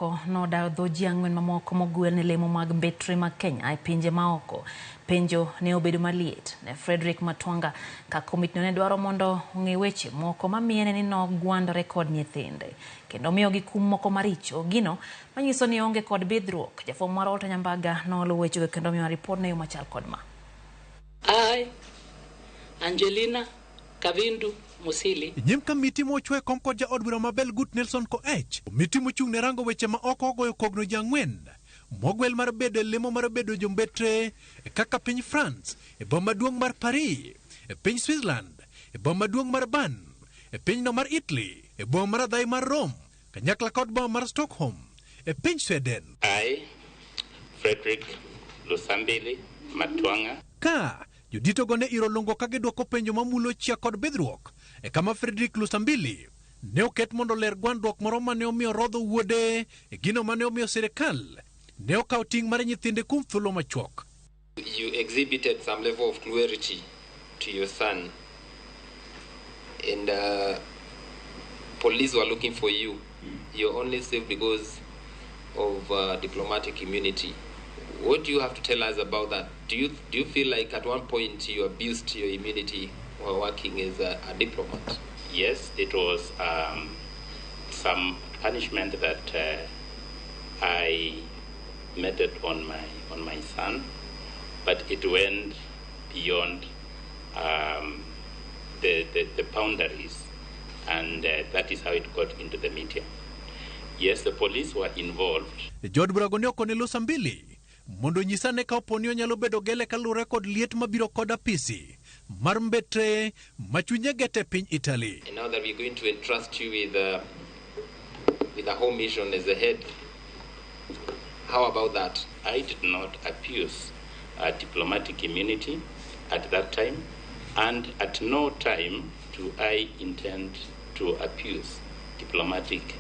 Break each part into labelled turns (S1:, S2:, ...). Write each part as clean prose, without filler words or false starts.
S1: Nodayo dho ji ang'wen mamoko mogwel ne lemo mag mbetre mag Kenya e pinje maoko. Penjo ne obedo maliet ne Frederick Matwanga ka komitno ne dwaro mondo ong'e weche moko mamiene ni nogwandore kod nyithinde kendo miyogi kum moko maricho gino manyiso ni onge kod bidhruok. Jafwambo marwa Walter Nyambaga noluwo wechego kendo miyowa ripot ne yo machal kod ma.
S2: I, Angelina Kavindu Musili.
S3: E nyim kamiti mochwe e kom kod jaod bura ma Belgut Nelson Koech, komiti mochung' ne rango weche ma oko ogoyo kogno ji ang'wen mogwel mar bedo e lemo mar bedo jombetre e kaka piny France, e boma maduong' mar Paris, e piny Switzerland, e boma maduong' mar Bern, e pinyno mar Italy, e boma mar adhai mar Rome, kanyakla kod boma mar Stockholm, e piny Sweden.
S4: I, Frederick Lusambili Matwanga.
S3: Ka joditogo ne iro lungo ka gidwoko penjo mamulo chia kod bidhruok e kama Frederick Lusambili ne oket mondo oler gwandruok moro mane omiyo rodho wuode e gino mane omiyo sirikal ne okawo ting' mar nyithinde kuom thuolo machuok.
S5: You exhibited some level of cruelty to your son, and police were looking for you. You're only safe because of diplomatic immunity. What do you have to tell us about that? Do you feel like at one point you abused your immunity while working as a diplomat?
S4: Yes, it was some punishment that I meted on my son, but it went beyond the boundaries, and that is how it got into the media. Yes, the police were involved.
S3: Jood burago ne okone Lusambili mondo onyis ane ka opo ni onyalo bedo gele kaluwore kod liet mabiro kod apisi mar mbetre ma chunye gete piny Italy.
S5: And now that we're going to entrust you with a home mission as a head, how about that?
S4: I did not abuse diplomatic immunity at that time, and at no time do I intend to abuse diplomatic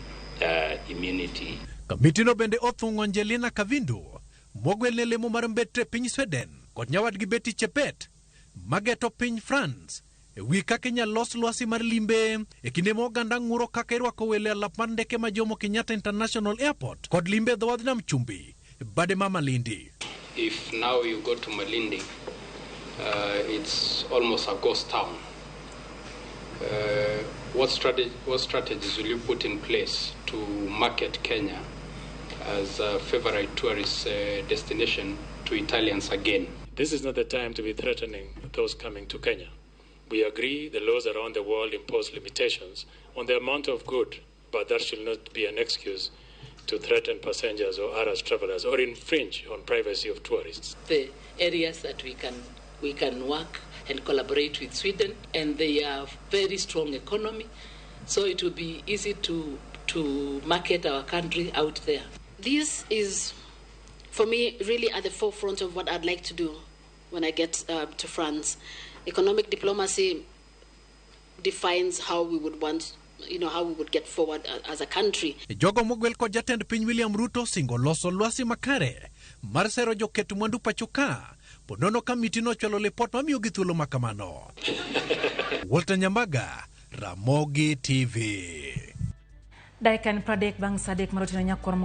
S4: immunity.
S3: Kamitino bende othung'o Angelina Kavindu mogwel ne lemo mar mbetre piny Sweden kod nyawadgi Betty Chebet mageto piny France e wi kaka inyalo los lwasi mar limbe e kinde ma oganda ng'uro kaka irwako welo e alap mar ndeke ma Jomo Kenyatta International Airport kod limbe e dho wadh nam chumbi e bade ma Malindi.
S6: If now you go to Malindi, it's almost a ghost town. What strategies will you put in place to market Kenya as a favorite tourist destination to Italians again?
S7: This is not the time to be threatening those coming to Kenya. We agree the laws around the world impose limitations on the amount of good, but that should not be an excuse to threaten passengers or harass travelers or infringe on privacy of tourists.
S2: The areas that we can work and collaborate with Sweden, and they have very strong economy, so it will be easy to market our country out there.
S8: This is, for me, really at the forefront of what I'd like to do when I get to France. Economic diplomacy defines how we would want, how we would get forward as a country.
S3: Jogo mogwel kod jatend piny William Ruto singo loso lwasi makare mar sero joket mwandu pacho ka ponono kamiti nochwalo lipot mamiyogi thuolo ma kamano. Walter Nyambaga, Ramogi TV.
S1: Dakika en 30 bang' sa 3 mar otieno nyakwar.